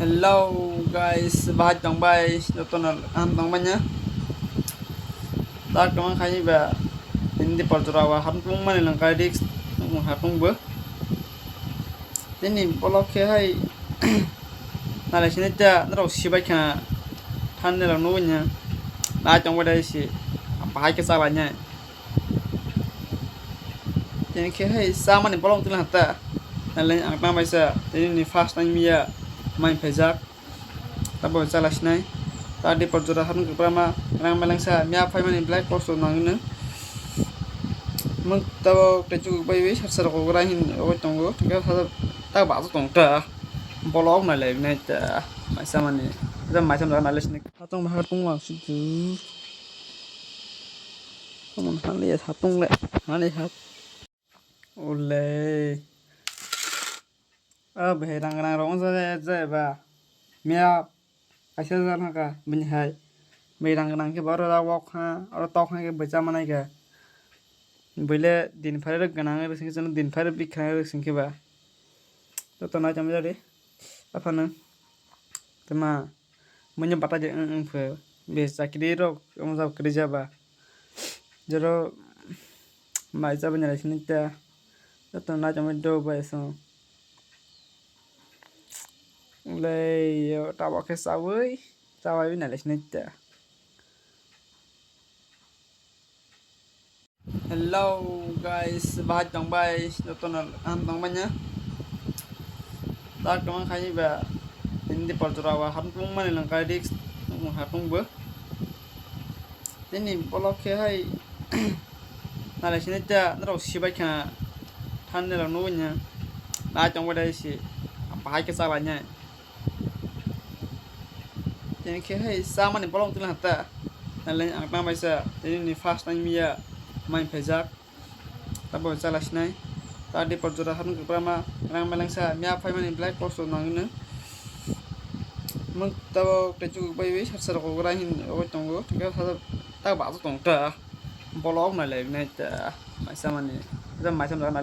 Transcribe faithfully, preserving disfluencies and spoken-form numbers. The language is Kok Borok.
Hello guys, bahai tong bai, jotono kaham tong manya. Tak tong khai ba, hindi por jora wa ham tung mani lang kai risk, tung ha tung bo. Tini bolok khe hai, nalai sini ta, narok sibai kha, than de lo nugui nya. Nai tong bai dai si, bahai khe chala nya. Tini khe hai chamani bolong tila ta. Nalai ang tang bai sa. Tini ni first time ya mai phaijak. Tabo chala sinai. Ta di por jora harung kepra ma rang meleng sa mia phai mani black box to nang nung. Mung tabo tei chuk bai bai sar sar ko gra hin oi tongo. Tei sa ta ba tong ta. Bolok nalai nai ta. Mai sa mani. Jam mai sam nalai sinai. Hatong bahar tong wang si tu. Kamu hali ya hatong le. Hali hat. Ulei. Ah, bahai rang rang rong ja ja ba. Mia kaisa ja na ka bini hai. Bahai rang rang ke baro da wok ha. Oro tok ha ke bacha manai ka. Bile din phare rok ganang rok sing ke din phare bikha rok sing ke ba. Joto nai tamo jari. Aphano. Tema. Manya bata je ang ang phe. Be chakri rok ang ja kri ja ba. Jero mai ja banya sini ta. Joto nai tamo do ba eso. Ulei yo tabo ke sawi. Sawi bina sini ta. Hello guys, bahai tong bai, jotono kaham tong manya. Tak tong khai ba, hindi por jora wa ham tung mani lang kai risk, tung ha tung bo. Tini bolok khe hai, nalai sini ta, narok sibai kha, than de lo nugui nya. Nai tong bai dai si, bahai khe chala nya. Tini khe hai chamani bolong tila ta. Nalai ang tang bai sa. Tini ni first time ya mai phaijak. Tabo chala sinai. Ta di por jora harung kepra ma rang meleng sa mia phai mani black box to nang nung. Mung tabo tei chuk bai bai sar sar ko gra hin oi tongo. Tei sa ta ba tong ta. Bolok nalai nai ta. Mai sa mani. Jam mai sam nalai.